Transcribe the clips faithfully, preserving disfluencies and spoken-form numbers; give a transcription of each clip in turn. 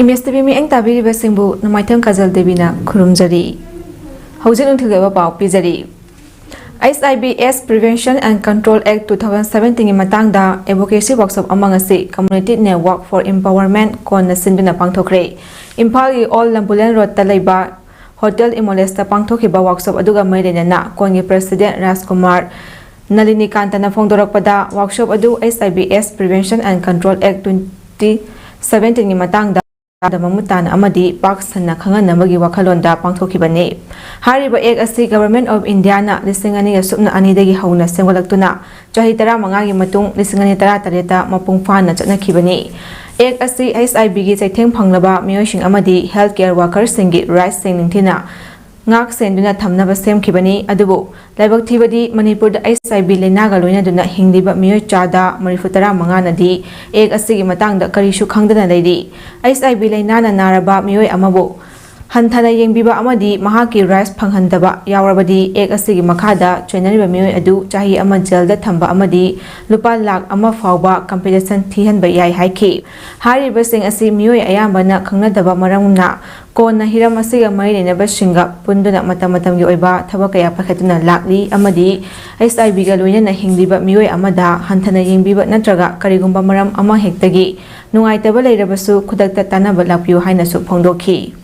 ꯃꯤꯁ TV ꯃꯤꯠꯌꯦꯡ ꯇꯥꯕꯤꯔꯤꯕꯁꯤꯡꯕꯨ ꯅꯣꯡꯃꯥꯏꯊꯦꯝ ꯀꯖꯜ ꯗꯦꯕꯤꯅ ꯈꯨꯔꯨꯝꯖꯔꯤ꯫ ꯍꯧꯖꯤꯛ ꯅꯨꯡꯊꯤꯜꯒꯤ ꯑꯣꯏꯕ ꯄꯥꯎ ꯄꯤꯖꯔꯤ꯫ H I V S Prevention and Control Act two thousand seventeen ꯒꯤ ꯃꯇꯥꯡꯗ advocacy workshop ꯑꯃ ꯉꯁꯤ Community Network for Empowerment ꯀꯣꯟꯅ ꯁꯤꯟꯗꯨꯅ ꯄꯥꯡꯊꯣꯛꯈ꯭ꯔꯦ꯫ ꯏꯝꯐꯥꯜꯒꯤ ꯑꯣꯜ ꯂꯝꯕꯨꯂꯦꯟ ꯔꯣꯗꯇ ꯂꯩꯕ ꯍꯣꯇꯦꯜ ꯏꯃꯣꯂꯦꯁꯇ ꯄꯥꯡꯊꯣꯛꯈꯤꯕ workshop ꯑꯗꯨꯒ ꯃꯔꯤ ꯂꯩꯅꯅ ꯀꯣꯟꯒꯤ president ꯔꯥꯖꯀꯨꯃꯥꯔ ꯅꯂꯤꯅꯤꯀꯥꯟꯇꯅ ꯐꯣꯡꯗꯣꯔꯛꯄꯗ, workshop ꯑꯗꯨ H I V S Prevention and Control Act twenty seventeen ꯒꯤ ꯃꯇꯥꯡꯗ ꯃꯃꯨꯠ ꯇꯥꯅ ꯑꯃꯗꯤ ꯄꯥꯛ ꯁꯟꯅ ꯈꯪꯍꯟꯅꯕꯒꯤ ꯋꯥꯈꯜꯂꯣꯟꯗ ꯄꯥꯡꯊꯣꯛꯈꯤꯕꯅꯤ꯫ ꯍꯥꯏꯔꯤꯕ act ꯑꯁꯤ Government of India ꯅ ꯂꯤꯁꯤꯡ ꯑꯅꯤꯒ ꯁꯨꯞꯅ ꯑꯅꯤꯗꯒꯤ ꯍꯧꯅ ꯁꯦꯝꯒꯠꯂꯛꯇꯨꯅ ꯆꯍꯤ ꯇꯔꯥꯃꯉꯥꯒꯤ ꯃꯇꯨꯡ ꯂꯤꯁꯤꯡ ꯑꯅꯤ ꯇꯔꯥꯇꯔꯦꯠꯇ ꯃꯄꯨꯡ ꯐꯥꯅ ꯆꯠꯅꯈꯤꯕꯅꯤ꯫ Act ꯑꯁꯤ H I V ꯒꯤ ꯆꯩꯊꯦꯡ ꯐꯪꯂꯕ ꯃꯤꯑꯣꯏꯁꯤꯡ ꯑꯃꯗꯤ health care worker ꯁꯤꯡꯒꯤ rights ꯁꯤꯡ ꯅꯤꯡꯊꯤꯅ ꯉꯥꯛ ꯁꯦꯟꯗꯨꯅ ꯊꯝꯅꯕ ꯁꯦꯝꯈꯤꯕꯅꯤ꯫ ꯑꯗꯨꯕꯨ ꯂꯥꯏꯕꯛ ꯊꯤꯕꯗꯤ, ꯃꯅꯤꯄꯨꯔꯗ H I V ꯂꯥꯏꯅꯥꯒ ꯂꯣꯏꯅꯗꯨꯅ ꯍꯤꯡꯂꯤꯕ ꯃꯤꯑꯣꯏ ꯆꯥꯗ ꯃꯔꯤꯐꯨ ꯇꯔꯥ ꯃꯉꯥꯅꯗꯤ act ꯑꯁꯤꯒꯤ ꯃꯇꯥꯡꯗ ꯀꯔꯤꯁꯨ ꯈꯪꯗꯅ ꯂꯩꯔꯤ꯫ H I V ꯂꯥꯏꯅꯥꯅ ꯅꯥꯔꯕ ꯃꯤꯑꯣꯏ ꯑꯃꯕꯨ ꯍꯟꯊꯅ ꯌꯦꯡꯕꯤꯕ ꯑꯃꯗꯤ ꯃꯍꯥꯛꯀꯤ rights ꯐꯪꯍꯟꯗꯕ ꯌꯥꯎꯔꯕꯗꯤ, act ꯑꯁꯤꯒꯤ ꯃꯈꯥꯗ ꯆꯣꯏꯅꯔꯤꯕ ꯃꯤꯑꯣꯏ ꯑꯗꯨ ꯆꯍꯤ ꯑꯃ ꯖꯦꯜꯗ ꯊꯝꯕ ꯑꯃꯗꯤ ꯂꯨꯄꯥ ꯂꯥꯈ ꯑꯃ ꯐꯥꯎꯕ compensation ꯊꯤꯍꯟꯕ ꯌꯥꯏ ꯍꯥꯏꯈꯤ꯫ ꯍꯥꯏꯔꯤꯕꯁꯤꯡ ꯑꯁꯤ ꯃꯤꯑꯣꯏ ꯑꯌꯥꯝꯕꯅ ꯈꯪꯅꯗꯕ ꯃꯔꯝꯅ, ꯀꯣꯟꯅ ꯍꯤꯔꯝ ꯑꯁꯤꯒ ꯃꯔꯤ ꯂꯩꯅꯕꯁꯤꯡꯒ ꯄꯨꯟꯗꯨꯅ ꯃꯇꯝ ꯃꯇꯝꯒꯤ ꯑꯣꯏꯕ ꯊꯕꯛ ꯀꯌꯥ ꯄꯥꯏꯈꯠꯇꯨꯅ ꯂꯥꯛꯂꯤ ꯑꯃꯗꯤ H I V ꯒ ꯂꯣꯏꯅꯅ ꯍꯤꯡꯂꯤꯕ ꯃꯤꯑꯣꯏ ꯑꯃꯗ ꯍꯟꯊꯅ ꯌꯦꯡꯕꯤꯕ ꯅꯠꯇ꯭ꯔꯒ ꯀꯔꯤꯒꯨꯝꯕ ꯃꯔꯝ ꯑꯃ ꯍꯦꯛꯇꯒꯤ ꯅꯨꯡꯉꯥꯏꯇꯕ ꯂꯩꯔꯕꯁꯨ ꯈꯨꯗꯛꯇ ꯇꯥꯟꯅꯕ ꯂꯥꯛꯄꯤꯌꯨ ꯍꯥꯏꯅꯁꯨ ꯐꯣꯡꯗꯣꯛꯈꯤ꯫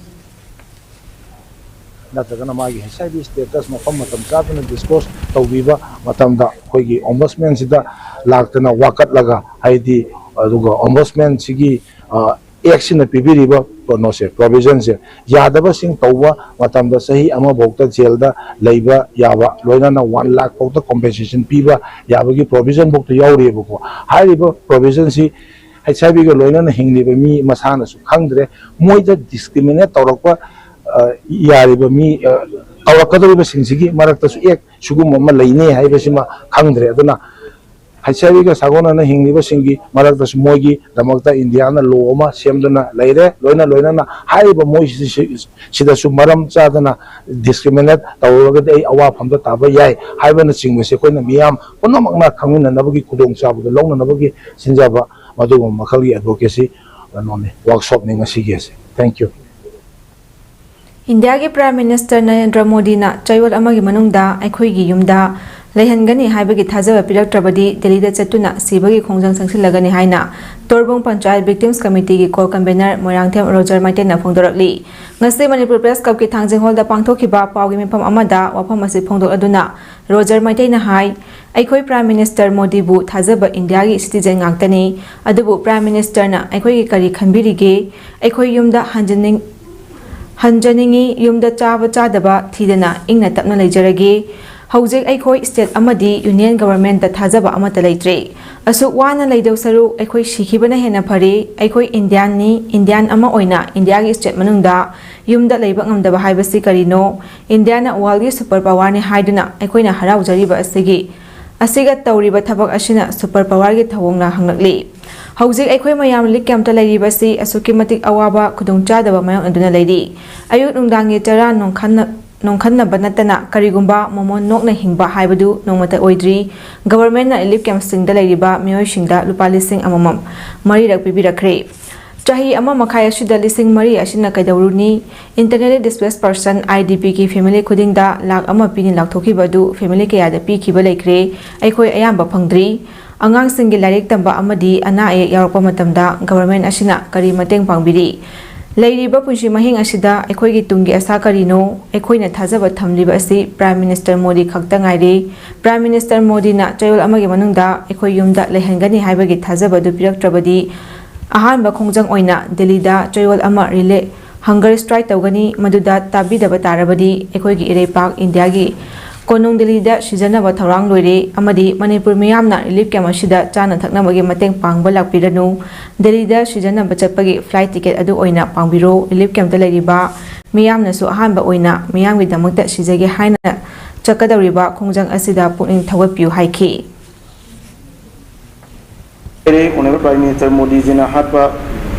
ꯅꯠꯇ꯭ꯔꯒꯅ ꯃꯥꯒꯤ H I V status ꯃꯐꯝ ꯃꯇꯝ ꯆꯥꯗꯅ disclose ꯇꯧꯕꯤꯕ ꯃꯇꯝꯗ ꯑꯩꯈꯣꯏꯒꯤ Ombudsman ꯁꯤꯗ ꯂꯥꯛꯇꯅ ꯋꯥꯀꯠꯂꯒ, ꯍꯥꯏꯗꯤ, ꯑꯗꯨꯒ Ombudsman ꯁꯤꯒꯤ, ꯑ, act ꯁꯤꯅ ꯄꯤꯕꯤꯔꯤꯕ ꯀꯩꯅꯣꯁꯦ, provision ꯁꯦ ꯌꯥꯗꯕꯁꯤꯡ ꯇꯧꯕ ꯃꯇꯝꯗ ꯆꯍꯤ ꯑꯃꯐꯥꯎꯗ ꯖꯦꯜꯗ ꯂꯩꯕ ꯌꯥꯕ, ꯂꯣꯏꯅꯅ one lakh ꯐꯥꯎꯗ compensation ꯄꯤꯕ ꯌꯥꯕꯒꯤ provision ꯐꯥꯎꯗ ꯌꯥꯎꯔꯤꯑꯕꯀꯣ꯫ ꯍꯥꯏꯔꯤꯕ provision ꯁꯤ H I V ꯒ ꯂꯣꯏꯅꯅ ꯍꯤꯡꯂꯤꯕ ꯃꯤ ꯃꯁꯥꯅꯁꯨ ꯈꯪꯗ꯭ꯔꯦ꯫ ꯃꯣꯏꯗ discriminate ꯇꯧꯔꯛꯄ, ꯑ, ꯌꯥꯔꯤꯕ ꯃꯤ, ꯑ, ꯇꯧꯔꯛꯀꯗꯧꯔꯤꯕꯁꯤꯡꯁꯤꯒꯤ ꯃꯔꯛꯇꯁꯨ act ꯁꯤꯒꯨꯝꯕ ꯑꯃ ꯂꯩꯅꯤ ꯍꯥꯏꯕꯁꯤꯃ ꯈꯪꯗ꯭ꯔꯦ꯫ ꯑꯗꯨꯅ H I V ꯒ ꯁꯥꯒꯣꯟꯅꯅ ꯍꯤꯡꯂꯤꯕꯁꯤꯡꯒꯤ ꯃꯔꯛꯇꯁꯨ ꯃꯣꯏꯒꯤꯗꯃꯛꯇ India ꯅ law ꯑꯃ ꯁꯦꯝꯗꯨꯅ ꯂꯩꯔꯦ꯫ ꯂꯣꯏꯅ ꯂꯣꯏꯅꯅ ꯍꯥꯏꯔꯤꯕ ꯃꯣꯏꯁꯤ, ꯁꯤꯗꯁꯨ ꯃꯔꯝ ꯆꯥꯗꯅ discriminate ꯇꯧꯔꯒꯗꯤ ꯑꯩ ꯑꯋꯥꯐꯝꯗ ꯇꯥꯕ ꯌꯥꯏ ꯍꯥꯏꯕꯅꯆꯤꯡꯕꯁꯦ ꯑꯩꯈꯣꯏꯅ ꯃꯤꯌꯥꯝ ꯄꯨꯝꯅꯃꯛꯅ ꯈꯪꯃꯤꯟꯅꯅꯕꯒꯤ ꯈꯨꯗꯣꯡꯆꯥꯕꯗꯨ ꯂꯧꯅꯅꯕꯒꯤ ꯁꯤꯟꯖꯕ ꯃꯗꯨꯒꯨꯝꯕ ꯃꯈꯜꯒꯤ advocacy ꯀꯩꯅꯣꯅꯤ, ꯋꯥꯔꯛꯁꯣꯞꯅꯤ ꯉꯁꯤꯒꯤ ꯑꯁꯦ꯫ Thank you. ꯏꯟꯗꯤꯌꯥꯒꯤ ꯄ꯭ꯔꯥꯏꯝ ꯃꯤꯅꯤꯁꯇꯔ ꯅꯔꯦꯟꯗ꯭ꯔ ꯃꯣꯗꯤꯅ ꯆꯌꯣꯜ ꯑꯃꯒꯤ ꯃꯅꯨꯡꯗ ꯑꯩꯈꯣꯏꯒꯤ ꯌꯨꯝꯗ ꯂꯩꯍꯟꯒꯅꯤ ꯍꯥꯏꯕꯒꯤ ꯊꯥꯖꯕ ꯄꯤꯔꯛꯇ꯭ꯔꯕꯗꯤ ꯗꯦꯜꯂꯤꯗ ꯆꯠꯇꯨꯅ ꯁꯤꯕꯒꯤ ꯈꯣꯡꯖꯪ ꯆꯪꯁꯤꯜꯂꯒꯅꯤ ꯍꯥꯏꯅ ꯇꯣꯔꯕꯨꯡ ꯄꯟꯆꯥꯌꯠ ꯚꯤꯛꯇꯤꯝꯁ ꯀꯃꯤꯇꯤꯒꯤ ꯀꯣ ꯀꯟꯚꯦꯅꯔ ꯃꯣꯏꯔꯥꯡꯊꯦꯝ ꯔꯣꯖꯔ ꯃꯩꯇꯩꯅ ꯐꯣꯡꯗꯣꯔꯛꯂꯤ꯫ ꯉꯁꯤ ꯃꯅꯤꯄꯨꯔ ꯄ꯭ꯔꯦꯁ ꯀ꯭ꯂꯕꯀꯤ ꯊꯥꯡꯖꯤꯡ ꯍꯣꯜꯗ ꯄꯥꯡꯊꯣꯛꯈꯤꯕ ꯄꯥꯎꯒꯤ ꯃꯤꯐꯝ ꯑꯃꯗ ꯋꯥꯐꯝ ꯑꯁꯤ ꯐꯣꯡꯗꯣꯛꯂꯗꯨꯅ ꯔꯣꯖꯔ ꯃꯩꯇꯩꯅ ꯍꯥꯏ, ꯑꯩꯈꯣꯏ ꯄ꯭ꯔꯥꯏꯝ ꯃꯤꯅꯤꯁꯇꯔ ꯃꯣꯗꯤꯕꯨ ꯊꯥꯖꯕ ꯏꯟꯗꯤꯌꯥꯒꯤ ꯁꯤꯇꯤꯖꯦꯟ ꯉꯥꯛꯇꯅꯤ꯫ ꯑꯗꯨꯕꯨ ꯄ꯭ꯔꯥꯏꯝ ꯃꯤꯅꯤꯁꯇꯔꯅ ꯑꯩꯈꯣꯏꯒꯤ ꯀꯔꯤ ꯈꯟꯕꯤꯔꯤꯒꯦ? ꯑꯩꯈꯣꯏ ꯌꯨꯝꯗ ꯍꯟꯖꯅꯤꯡ-, ꯍꯟꯖꯅꯤꯡꯉꯤ, ꯌꯨꯝꯗ ꯆꯥꯕ ꯆꯥꯗꯕ ꯊꯤꯗꯅ ꯏꯪꯅ ꯇꯞꯅ ꯂꯩꯖꯔꯒꯦ꯫ ꯍꯧꯖꯤꯛ ꯑꯩꯈꯣꯏ ꯁ꯭ꯇꯦꯠ ꯑꯃꯗꯤ ꯌꯨꯅꯤꯌꯟ ꯒꯕꯔꯟꯃꯦꯟꯠꯇ ꯊꯥꯖꯕ ꯑꯃꯠꯇ ꯂꯩꯇ꯭ꯔꯦ꯫ ꯑꯁꯨꯛ ꯋꯥꯅ ꯂꯩꯗꯧ ꯁꯔꯨꯛ ꯑꯩꯈꯣꯏ ꯁꯤꯈꯤꯕꯅ ꯍꯦꯟꯅ ꯐꯔꯦ꯫ ꯑꯩꯈꯣꯏ ꯏꯟꯗꯤꯌꯥꯟꯅꯤ, ꯏꯟꯗꯤꯌꯥꯟ ꯑꯃ ꯑꯣꯏꯅ ꯏꯟꯗꯤꯌꯥꯒꯤ ꯁ꯭ꯇꯦꯠ ꯃꯅꯨꯡꯗ ꯌꯨꯝꯗ ꯂꯩꯕ ꯉꯝꯗꯕ ꯍꯥꯏꯕꯁꯤ ꯀꯔꯤꯅꯣ? ꯏꯟꯗꯤꯌꯥꯅ ꯋꯥꯔꯜꯒꯤ ꯁꯨꯄꯔ ꯄꯥꯋꯔꯅꯤ ꯍꯥꯏꯗꯨꯅ ꯑꯩꯈꯣꯏꯅ ꯍꯔꯥꯎꯖꯔꯤꯕ ꯑꯁꯤꯒꯤ, ꯑꯁꯤꯒ ꯇꯧꯔꯤꯕ ꯊꯕꯛ ꯑꯁꯤꯅ ꯁꯨꯄꯔ ꯄꯥꯋꯔꯒꯤ ꯊꯧꯑꯣꯡꯅ ꯍꯪꯂꯛꯂꯤ꯫ ꯍꯧꯖꯤꯛ ꯑꯩꯈꯣꯏ ꯃꯌꯥꯝ ꯔꯤꯂꯤꯐ ꯀꯦꯝꯞꯇ ꯂꯩꯔꯤꯕꯁꯤ ꯑꯁꯨꯛꯀꯤ ꯃꯇꯤꯛ ꯑꯋꯥꯕ ꯈꯨꯗꯣꯡꯆꯥꯗꯕ ꯃꯥꯌꯣꯛꯅꯗꯨꯅ ꯂꯩꯔꯤ꯫ ꯑꯌꯨꯛ ꯅꯨꯡꯗꯥꯡꯒꯤ ꯆꯔꯥ ꯅꯣꯡꯈꯟꯅ-, ꯅꯣꯡꯈꯟꯅꯕ ꯅꯠꯇꯅ ꯀꯔꯤꯒꯨꯝꯕ ꯃꯣꯃꯣꯟ ꯅꯣꯛꯅ ꯍꯤꯡꯕ ꯍꯥꯏꯕꯗꯨ ꯅꯣꯡꯃꯇ ꯑꯣꯏꯗ꯭ꯔꯤ꯫ ꯒꯕꯔꯟꯃꯦꯟꯠꯅ ꯔꯤꯂꯤꯐ ꯀꯦꯝꯞꯁꯤꯡꯗ ꯂꯩꯔꯤꯕ ꯃꯤꯑꯣꯏꯁꯤꯡꯗ ꯂꯨꯄꯥ ꯂꯤꯁꯤꯡ ꯑꯃꯃꯝ ꯃꯔꯤꯔꯛ ꯄꯤꯕꯤꯔꯛꯈ꯭ꯔꯦ꯫ ꯆꯍꯤ ꯑꯃ ꯃꯈꯥꯏ ꯑꯁꯤꯗ ꯂꯤꯁꯤꯡ ꯃꯔꯤ ꯑꯁꯤꯅ ꯀꯩꯗꯧꯔꯨꯅꯤ? Internally displaced person, IDPꯒꯤ ꯐꯦꯃꯤꯂꯤ ꯈꯨꯗꯤꯡꯗ ꯂꯥꯈ ꯑꯃ ꯄꯤꯅꯤ ꯂꯥꯎꯊꯣꯛꯈꯤꯕ ꯑꯗꯨ ꯐꯦꯃꯤꯂꯤ ꯀꯌꯥꯗ ꯄꯤꯈꯤꯕ ꯂꯩꯈ꯭ꯔꯦ? ꯑꯩꯈꯣꯏ ꯑꯌꯥꯝꯕ ꯐꯪꯗ꯭ꯔꯤ꯫ ꯑꯉꯥꯡꯁꯤꯡꯒꯤ ꯂꯥꯏꯔꯤꯛ ꯇꯝꯕ ꯑꯃꯗꯤ ꯑꯅꯥ ꯑꯌꯦꯛ ꯌꯥꯎꯔꯛꯄ ꯃꯇꯝꯗ ꯒꯕꯔꯟꯃꯦꯟꯠ ꯑꯁꯤꯅ ꯀꯔꯤ ꯃꯇꯦꯡ ꯄꯥꯡꯕꯤꯔꯤ? ꯂꯩꯔꯤꯕ ꯄꯨꯟꯁꯤ ꯃꯍꯤꯡ ꯑꯁꯤꯗ ꯑꯩꯈꯣꯏꯒꯤ ꯇꯨꯡꯒꯤ ꯑꯁꯥ ꯀꯔꯤꯅꯣ? ꯑꯩꯈꯣꯏꯅ ꯊꯥꯖꯕ ꯊꯝꯂꯤꯕ ꯑꯁꯤ ꯄ꯭ꯔꯥꯏꯝ ꯃꯤꯅꯤꯁꯇꯔ ꯃꯣꯗꯤ ꯈꯛꯇ ꯉꯥꯏꯔꯦ꯫ ꯄ꯭ꯔꯥꯏꯝ ꯃꯤꯅꯤꯁꯇꯔ ꯃꯣꯗꯤꯅ ꯆꯌꯣꯜ ꯑꯃꯒꯤ ꯃꯅꯨꯡꯗ ꯑꯩꯈꯣꯏ ꯌꯨꯝꯗ ꯂꯩꯍꯟꯒꯅꯤ ꯍꯥꯏꯕꯒꯤ ꯊꯥꯖꯕ ꯑꯗꯨ ꯄꯤꯔꯛꯇ꯭ꯔꯕꯗꯤ ꯑꯍꯥꯟꯕ ꯈꯣꯡꯖꯪ ꯑꯣꯏꯅ ꯗꯦꯜꯂꯤꯗ ꯆꯌꯣꯜ ꯑꯃ ꯔꯤꯂꯦ ꯍꯪꯒꯔ ꯁ꯭ꯇ꯭ꯔꯥꯏꯛ ꯇꯧꯒꯅꯤ꯫ ꯃꯗꯨꯗ ꯇꯥꯕꯤꯗꯕ ꯇꯥꯔꯕꯗꯤ ꯑꯩꯈꯣꯏꯒꯤ ꯏꯔꯩꯄꯥꯛ ꯏꯟꯗꯤꯌꯥꯒꯤ ꯀꯣꯅꯨꯡ ꯗꯦꯜꯂꯤꯗ ꯁꯤꯖꯟꯅꯕ ꯊꯧꯔꯥꯡ ꯂꯣꯏꯔꯦ ꯑꯃꯗꯤ ꯃꯅꯤꯄꯨꯔ ꯃꯤꯌꯥꯝꯅ ꯔꯤꯂꯤꯐ ꯀꯦꯝꯞ ꯑꯁꯤꯗ ꯆꯥꯅ ꯊꯛꯅꯕꯒꯤ ꯃꯇꯦꯡ ꯄꯥꯡꯕ ꯂꯥꯛꯄꯤꯔꯅꯨ꯫ ꯗꯦꯜꯂꯤꯗ ꯁꯤꯖꯟꯅꯕ ꯆꯠꯄꯒꯤ ꯐ꯭ꯂꯥꯏꯠ ꯇꯤꯀꯦꯠ ꯑꯗꯨ ꯑꯣꯏꯅ ꯄꯥꯡꯕꯤꯔꯣ꯫ ꯔꯤꯂꯤꯐ ꯀꯦꯝꯞꯇ ꯂꯩꯔꯤꯕ ꯃꯤꯌꯥꯝꯅꯁꯨ ꯑꯍꯥꯟꯕ ꯑꯣꯏꯅ ꯃꯤꯌꯥꯝꯒꯤꯗꯃꯛꯇ ꯁꯤꯖꯒꯦ ꯍꯥꯏꯅ ꯆꯠꯀꯗꯧꯔꯤꯕ ꯈꯣꯡꯖꯪ ꯑꯁꯤꯗ ꯄꯨꯛꯅꯤꯡ ꯊꯧꯒꯠꯄꯤꯌꯨ ꯍꯥꯏꯈꯤ꯫ ꯑꯣꯅꯔꯦꯕꯜ ꯄ꯭ꯔꯥꯏꯝ ꯃꯤꯅꯤꯁꯇꯔ ꯃꯣꯗꯤꯖꯤꯅ ꯍꯥꯠꯄ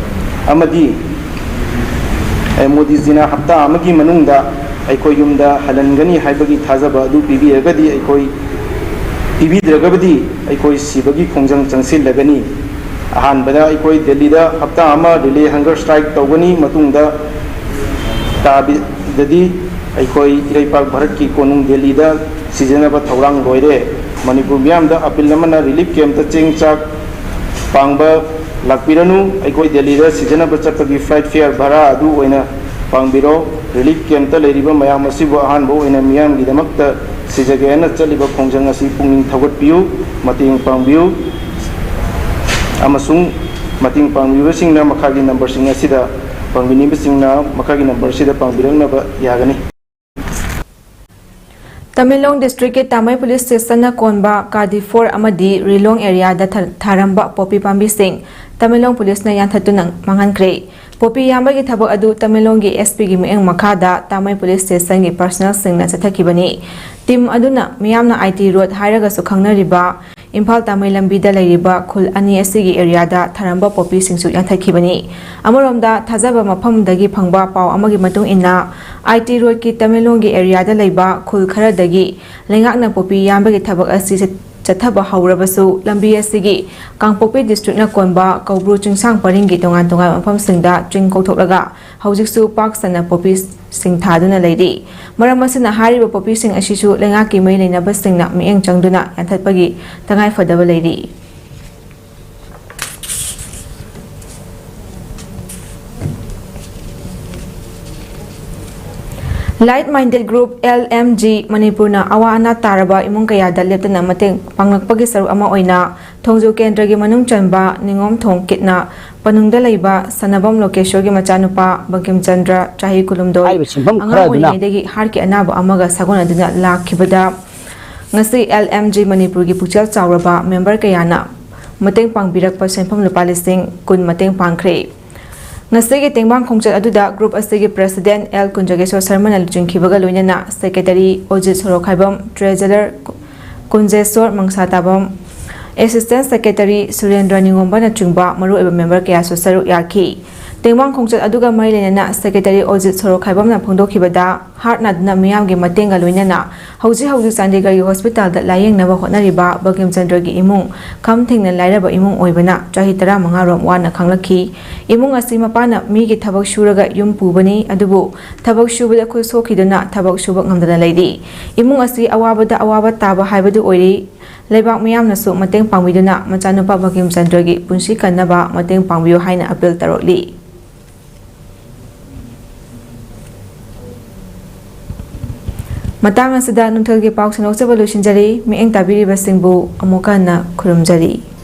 ꯑꯃꯗꯤ ꯑꯦ, ꯃꯣꯗꯤꯖꯤꯅ ꯍꯞꯇꯥ ꯑꯃꯒꯤ ꯃꯅꯨꯡꯗ ꯑꯩꯈꯣꯏ ꯌꯨꯝꯗ ꯍꯜꯍꯟꯒꯅꯤ ꯍꯥꯏꯕꯒꯤ ꯊꯥꯖꯕ ꯑꯗꯨ ꯄꯤꯕꯤꯔꯒꯗꯤ ꯑꯩꯈꯣꯏ, ꯄꯤꯕꯤꯗ꯭ꯔꯒꯕꯗꯤ ꯑꯩꯈꯣꯏ ꯁꯤꯕꯒꯤ ꯈꯣꯡꯖꯪ ꯆꯪꯁꯤꯜꯂꯒꯅꯤ꯫ ꯑꯍꯥꯟꯕꯗ ꯑꯩꯈꯣꯏ ꯗꯦꯜꯂꯤꯗ ꯍꯞꯇꯥ ꯑꯃ ꯔꯤꯂꯦ ꯍꯪꯒꯔ ꯁ꯭ꯇ꯭ꯔꯥꯏꯛ ꯇꯧꯒꯅꯤ꯫ ꯃꯇꯨꯡꯗ ꯇꯥꯕꯤꯗꯗꯤ ꯑꯩꯈꯣꯏ ꯏꯔꯩꯄꯥꯛ ꯚꯥꯔꯠꯀꯤ ꯀꯣꯅꯨꯡ ꯗꯦꯜꯂꯤꯗ ꯁꯤꯖꯤꯟꯅꯕ ꯊꯧꯔꯥꯡ ꯂꯣꯏꯔꯦ꯫ ꯃꯅꯤꯄꯨꯔ ꯃꯤꯌꯥꯝꯗ ꯑꯄꯤꯜ ꯑꯃꯅ, ꯔꯤꯂꯤꯐ ꯀꯦꯝꯞꯇ ꯆꯦꯡ ꯆꯥꯛ ꯄꯥꯡꯕ ꯂꯥꯛꯄꯤꯔꯅꯨ꯫ ꯑꯩꯈꯣꯏ ꯗꯦꯜꯂꯤꯗ ꯁꯤꯖꯤꯟꯅꯕ ꯆꯠꯄꯒꯤ ꯐ꯭ꯂꯥꯏꯠ ꯐꯤꯌꯥꯔ ꯚꯔꯥ ꯑꯗꯨ ꯑꯣꯏꯅ ꯄꯥꯡꯕꯤꯔꯣ꯫ ꯔꯤꯂꯤꯐ ꯀꯦꯝꯞꯇ ꯂꯩꯔꯤꯕ ꯃꯌꯥꯝ ꯑꯁꯤꯕꯨ ꯑꯍꯥꯟꯕ ꯑꯣꯏꯅ ꯃꯤꯌꯥꯝꯒꯤꯗꯃꯛꯇ ꯁꯤꯖꯒꯦ ꯍꯥꯏꯅ ꯆꯠꯂꯤꯕ ꯈꯣꯡꯖꯪ ꯑꯁꯤ ꯄꯨꯛꯅꯤꯡ ꯊꯧꯒꯠꯄꯤꯌꯨ, ꯃꯇꯦꯡ ꯄꯥꯡꯕꯤꯌꯨ ꯑꯃꯁꯨꯡ ꯃꯇꯦꯡ ꯄꯥꯡꯕꯤꯕꯁꯤꯡꯅ ꯃꯈꯥꯒꯤ ꯅꯝꯕꯔꯁꯤꯡ ꯑꯁꯤꯗ, ꯄꯥꯡꯕꯤꯅꯤꯡꯕꯁꯤꯡꯅ ꯃꯈꯥꯒꯤ ꯅꯝꯕꯔꯁꯤꯗ ꯄꯥꯡꯕꯤꯔꯛꯅꯕ ꯌꯥꯒꯅꯤ꯫ ꯇꯃꯦꯡꯂꯣꯡ ꯗꯤꯁꯇ꯭ꯔꯤꯛꯀꯤ ꯇꯥꯃꯩ ꯄꯨꯂꯤꯁ ꯁ꯭ꯇꯦꯁꯟꯅ ꯀꯣꯟꯕ ꯀꯥꯗꯤ ꯐꯣꯔ ꯑꯃꯗꯤ ꯔꯤꯂꯣꯡ ꯑꯦꯔꯤꯌꯥꯗ ꯊ-, ꯊꯥꯔꯝꯕ ꯄꯣꯄꯤ ꯄꯥꯝꯕꯤꯁꯤꯡ ꯇꯃꯦꯡꯂꯣꯡ ꯄꯨꯂꯤꯁꯅ ꯌꯥꯟꯊꯠꯇꯨꯅ ꯃꯥꯡꯍꯟꯈ꯭ꯔꯦ꯫ ꯄꯣꯄꯤ ꯌꯥꯟꯕꯒꯤ ꯊꯕꯛ ꯑꯗꯨ ꯇꯃꯦꯡꯂꯣꯡꯒꯤ ꯑꯦꯁ ꯄꯤꯒꯤ ꯃꯤꯠꯌꯦꯡ ꯃꯈꯥꯗ ꯇꯥꯃꯩ ꯄꯨꯂꯤꯁ ꯁ꯭ꯇꯦꯁꯟꯒꯤ ꯄꯔꯁꯅꯦꯜꯁꯤꯡꯅ ꯆꯠꯊꯈꯤꯕꯅꯤ꯫ ꯇꯤꯝ ꯑꯗꯨꯅ ꯃꯤꯌꯥꯝꯅ ꯑꯥꯏ ꯇꯤ ꯔꯣꯗ ꯍꯥꯏꯔꯒꯁꯨ ꯈꯪꯅꯔꯤꯕ ꯏꯝꯐꯥꯜ ꯇꯥꯃꯩ ꯂꯝꯕꯤꯗ ꯂꯩꯔꯤꯕ ꯈꯨꯜ ꯑꯅꯤ ꯑꯁꯤꯒꯤ ꯑꯦꯔꯤꯌꯥꯗ ꯊꯥꯔꯝꯕ ꯄꯣꯄꯤꯁꯤꯡꯁꯨ ꯌꯥꯟꯊꯠꯈꯤꯕꯅꯤ꯫ ꯑꯃꯔꯣꯝꯗ, ꯊꯥꯖꯕ ꯃꯐꯝꯗꯒꯤ ꯐꯪꯕ ꯄꯥꯎ ꯑꯃꯒꯤ ꯃꯇꯨꯡ ꯏꯟꯅ, ꯑꯥꯏ ꯇꯤ ꯔꯣꯗꯀꯤ ꯇꯃꯦꯡꯂꯣꯡꯒꯤ ꯑꯦꯔꯤꯌꯥꯗ ꯂꯩꯕ ꯈꯨꯜ ꯈꯔꯗꯒꯤ ꯂꯩꯉꯥꯛꯅ ꯄꯣꯄꯤ ꯌꯥꯟꯕꯒꯤ ꯊꯕꯛ ꯑꯁꯤ ꯆꯠ-, ꯆꯠꯊꯕ ꯍꯧꯔꯕꯁꯨ, ꯂꯝꯕꯤ ꯑꯁꯤꯒꯤ ꯀꯥꯡꯄꯣꯛꯄꯤ ꯗꯤꯁꯇ꯭ꯔꯤꯛꯅ ꯀꯣꯟꯕ ꯀꯧꯕ꯭ꯔꯨ ꯆꯤꯡꯁꯥꯡ ꯄꯔꯤꯡꯒꯤ ꯇꯣꯉꯥꯟ ꯇꯣꯉꯥꯟꯕ ꯃꯐꯝꯁꯤꯡꯗ ꯆꯤꯡ ꯀꯣꯛꯊꯣꯛꯂꯒ ꯍꯧꯖꯤꯛꯁꯨ ꯄꯥꯛ ꯁꯟꯅ ꯄꯣꯄꯤꯁꯤꯡ ꯊꯥꯗꯨꯅ ꯂꯩꯔꯤ꯫ ꯃꯔꯝ ꯑꯁꯤꯅ, ꯍꯥꯏꯔꯤꯕ ꯄꯣꯄꯤꯁꯤꯡ ꯑꯁꯤꯁꯨ ꯂꯩꯉꯥꯛꯀꯤ ꯃꯔꯤ ꯂꯩꯅꯕꯁꯤꯡꯅ ꯃꯤꯠꯌꯦꯡ ꯆꯪꯗꯨꯅ ꯌꯥꯟꯊꯠꯄꯒꯤ ꯇꯉꯥꯏꯐꯗꯕ ꯂꯩꯔꯤ꯫ Like Minded Group, L M G, ꯃꯅꯤꯄꯨꯔꯅ ꯑꯋꯥ ꯑꯅꯥ ꯇꯥꯔꯕ ꯏꯃꯨꯡ ꯀꯌꯥꯗ ꯂꯦꯞꯇꯅ ꯃꯇꯦꯡ ꯄꯥꯡꯂꯛꯄꯒꯤ ꯁꯔꯨꯛ ꯑꯃ ꯑꯣꯏꯅ ꯊꯣꯡꯖꯨ ꯀꯦꯟꯗ꯭ꯔꯒꯤ ꯃꯅꯨꯡ ꯆꯟꯕ ꯅꯤꯉꯣꯝꯊꯣꯡ ꯀꯤꯠꯅ ꯄꯅꯨꯡꯗ ꯂꯩꯕ ꯁꯅꯥꯕꯝ ꯂꯣꯀꯦꯁꯣꯔꯒꯤ ꯃꯆꯥꯅꯨꯄꯥ ꯕꯪꯀꯤꯝꯆꯟꯗ꯭ꯔ, ꯆꯍꯤ ꯀꯨꯟꯍꯨꯝꯗꯣꯏ, ꯍꯥꯏꯔꯤꯕ ꯁꯦꯟꯐꯝ ꯑꯉꯥꯡ ꯈꯔ ꯑꯗꯨꯅ ꯑꯣꯏꯔꯤꯉꯩꯗꯒꯤ ꯍꯥꯔꯠꯀꯤ ꯑꯅꯥꯕ ꯑꯃꯒ ꯁꯥꯒꯣꯟꯅꯗꯨꯅ ꯂꯥꯛꯈꯤꯕꯗ ꯉꯁꯤ L M G ꯃꯅꯤꯄꯨꯔꯒꯤ ꯄꯨꯛꯆꯦꯜ ꯆꯥꯎꯔꯕ ꯃꯦꯝꯕꯔ ꯀꯌꯥꯅ ꯃꯇꯦꯡ ꯄꯥꯡꯕꯤꯔꯛꯄ ꯁꯦꯟꯐꯝ ꯂꯨꯄꯥ ꯂꯤꯁꯤꯡ ꯀꯨꯟ ꯃꯇꯦꯡ ꯄꯥꯡꯈ꯭ꯔꯦ꯫ ꯉꯁꯤꯒꯤ ꯇꯦꯡꯕꯥꯡ ꯈꯣꯡꯆꯠ ꯑꯗꯨꯗ ꯒ꯭ꯔꯨꯞ ꯑꯁꯤꯒꯤ ꯄ꯭ꯔꯦꯁꯤꯗꯦꯟꯠ ꯑꯦꯜ ꯀꯨꯟꯖꯒꯦꯁꯣꯔ ꯁꯔꯃꯅ ꯂꯨꯆꯤꯡꯈꯤꯕꯒ ꯂꯣꯏꯅꯅ ꯁꯦꯀ꯭ꯔꯦꯇꯔꯤ ꯑꯣꯖꯤꯠ ꯁꯣꯔꯣꯛꯈꯥꯏꯕꯝ, ꯇ꯭ꯔꯦꯖꯔꯔ ꯀꯨꯟꯖꯦꯁꯣꯔ ꯃꯪꯁꯥꯇꯥꯕꯝ, ꯑꯦꯁꯤꯁꯇꯦꯟꯠ ꯁꯦꯀ꯭ꯔꯦꯇꯔꯤ ꯁꯨꯔꯦꯟꯗ꯭ꯔ ꯅꯤꯉꯣꯝꯕꯅꯆꯤꯡꯕ ꯃꯔꯨꯑꯣꯏꯕ ꯃꯦꯝꯕꯔ ꯀꯌꯥꯁꯨ ꯁꯔꯨꯛ ꯌꯥꯈꯤ꯫ ꯇꯦꯡꯕꯥꯡ ꯈꯣꯡꯆꯠ ꯑꯗꯨꯒ ꯃꯔꯤ ꯂꯩꯅꯅ ꯁꯦꯀ꯭ꯔꯦꯇꯔꯤ ꯑꯣꯖꯤꯠ ꯁꯣꯔꯣꯛꯈꯥꯏꯕꯝꯅ ꯐꯣꯡꯗꯣꯛꯈꯤꯕꯗ, ꯍꯥꯔꯠ ꯅꯥꯗꯨꯅ ꯃꯤꯌꯥꯝꯒꯤ ꯃꯇꯦꯡꯒ ꯂꯣꯏꯅꯅ ꯍꯧꯖꯤꯛ ꯍꯧꯖꯤꯛ ꯆꯥꯟꯗꯤꯒꯔꯒꯤ ꯍꯣꯁꯄꯤꯇꯥꯜꯗ ꯂꯥꯌꯦꯡꯅꯕ ꯍꯣꯠꯅꯔꯤꯕ ꯕꯒꯤꯝ ꯆꯟꯗ꯭ꯔꯒꯤ ꯏꯃꯨꯡ ꯈꯝ ꯊꯦꯡꯅ ꯂꯥꯏꯔꯕ ꯏꯃꯨꯡ ꯑꯣꯏꯕꯅ ꯆꯍꯤ ꯇꯔꯥꯃꯉꯥ ꯔꯣꯝ ꯋꯥꯅ ꯈꯪꯂꯛꯈꯤ꯫ ꯏꯃꯨꯡ ꯑꯁꯤ ꯃꯄꯥꯅ ꯃꯤꯒꯤ ꯊꯕꯛ ꯁꯨꯔꯒ ꯌꯨꯝ ꯄꯨꯕꯅꯤ, ꯑꯗꯨꯕꯨ ꯊꯕꯛ ꯁꯨꯕꯗ ꯈꯨꯠ ꯁꯣꯛꯈꯤꯗꯨꯅ ꯊꯕꯛ ꯁꯨꯕ ꯉꯝꯗꯅ ꯂꯩꯔꯤ꯫ ꯏꯃꯨꯡ ꯑꯁꯤ ꯑꯋꯥꯕꯗ ꯑꯋꯥꯕ ꯇꯥꯕ ꯍꯥꯏꯕꯗꯨ ꯑꯣꯏꯔꯤ꯫ ꯂꯩꯕꯥꯛ ꯃꯤꯌꯥꯝꯅꯁꯨ ꯃꯇꯦꯡ ꯄꯥꯡꯕꯤꯗꯨꯅ ꯃꯆꯥꯅꯨꯄꯥ ꯕꯒꯤꯝ ꯆꯟꯗ꯭ꯔꯒꯤ ꯄꯨꯟꯁꯤ ꯀꯟꯅꯕ ꯃꯇꯦꯡ ꯄꯥꯡꯕꯤꯌꯨ ꯍꯥꯏꯅ ꯑꯄꯤꯜ ꯇꯧꯔꯛꯂꯤ꯫ ꯃꯇꯥꯡ ꯑꯁꯤꯗ ꯅꯨꯡꯊꯤꯜꯒꯤ ꯄꯥꯎ ꯁꯟꯗꯣꯛꯆꯕ ꯂꯣꯏꯁꯤꯟꯖꯔꯤ꯫ ꯃꯤꯠꯌꯦꯡ ꯇꯥꯕꯤꯔꯤꯕꯁꯤꯡꯕꯨ ꯑꯃꯨꯛꯀ ꯍꯟꯅ ꯈꯨꯔꯨꯝꯖꯔꯤ꯫